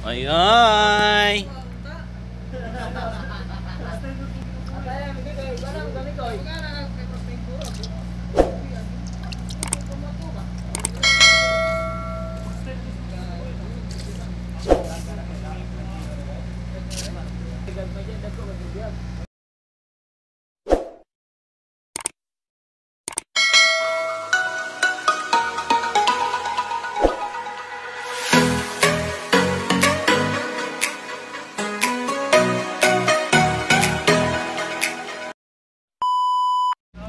Ay ay.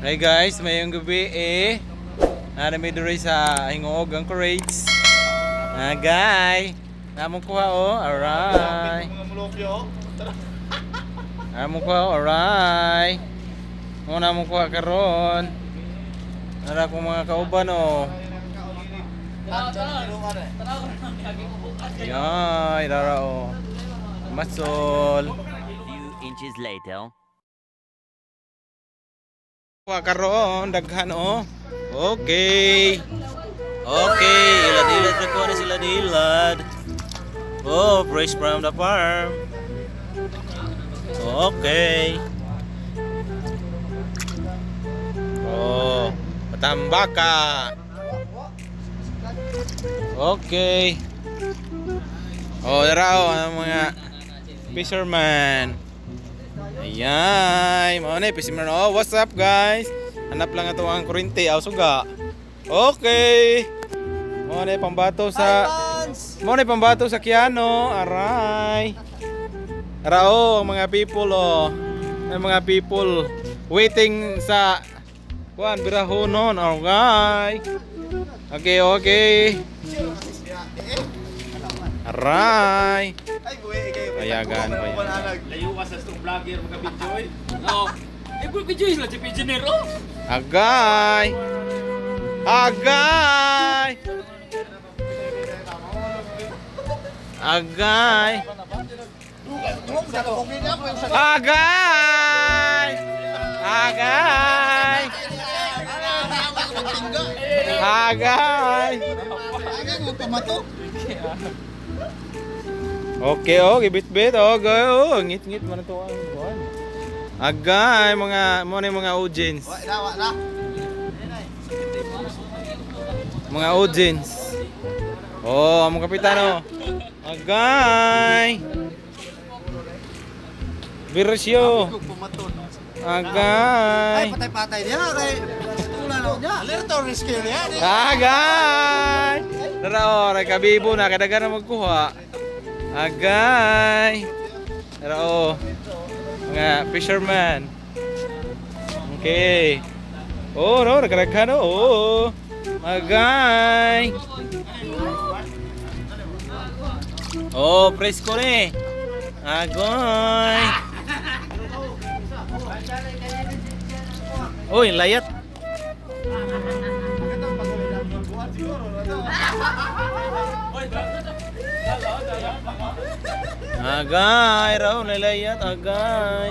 Hey guys, mayong gabi eh. Narami diri sa Gingoog Anchorage. Ah, guy. Namong kuha oh. Alright. Namong kuha, alright. Mo namong kuha karon. Nara akong mga kauban oh. Yay, dara oh. Masol. Few inches later. Kuha karon daghan oh. Okay. Okay, ilad-ilad na ko na sila ilad. Oh, fresh from the farm. Okay. Oh, matambaka. Okay. Oh, dara oh, ang mga fisherman. Ayan, mao na fisherman. Oh, what's up guys? Hanap lang ato ang kuryente, aw suga. Okay. Mao na pambato sa Mao na pambato sa Kiano. Aray. Rao ang mga people oh. Ang mga people waiting sa kuan birahonon. Alright. Okay, okay. Aray. Ayagan, ayagan. Layo ka sa itong vlogger, magka-video eh. Oo. Eh, video sila, si engineer oh. Agay. Agay. Agay. Agay. Agay. Agay. Okay oh, gibit-bit oh, go oh, ngit-ngit man to ang kuan. Agay mga mo na yung mga audience. Mga audience. Oh, among kapitan oh. Agay. Birsyo. Agay. Ay, patay-patay niya kay niya. Alerto rescue niya. Agay. Tara oh, ray kabibo na kadagan na magkuha. Agay. Tara oh. Mga fisherman. Okay. Oh, no, nagkaraghan oh. Oh. Agay. Oh, presko ni. Agoy. Uy, layat. Agay, raw lalayat, agay.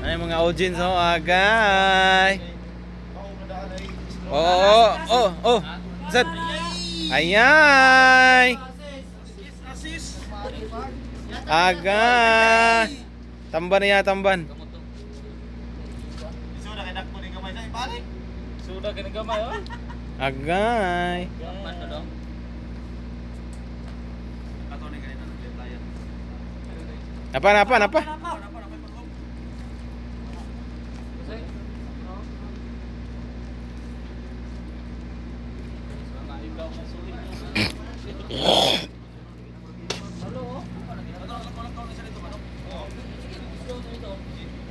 Ay mga audience oh, agay. Oh, oh, oh, oh. Zed. Ayay. Agay. Tamban ya, tamban. Sudah kena gamay oh. Agay. Apa, apa, apa?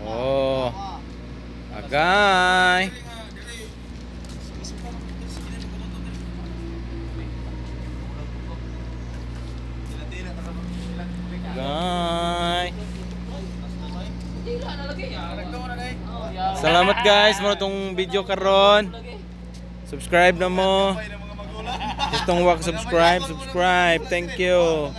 Oh. Agay. Agay. Salamat guys mo itong video karon. Subscribe na mo. Gustong wak subscribe, subscribe. Thank you.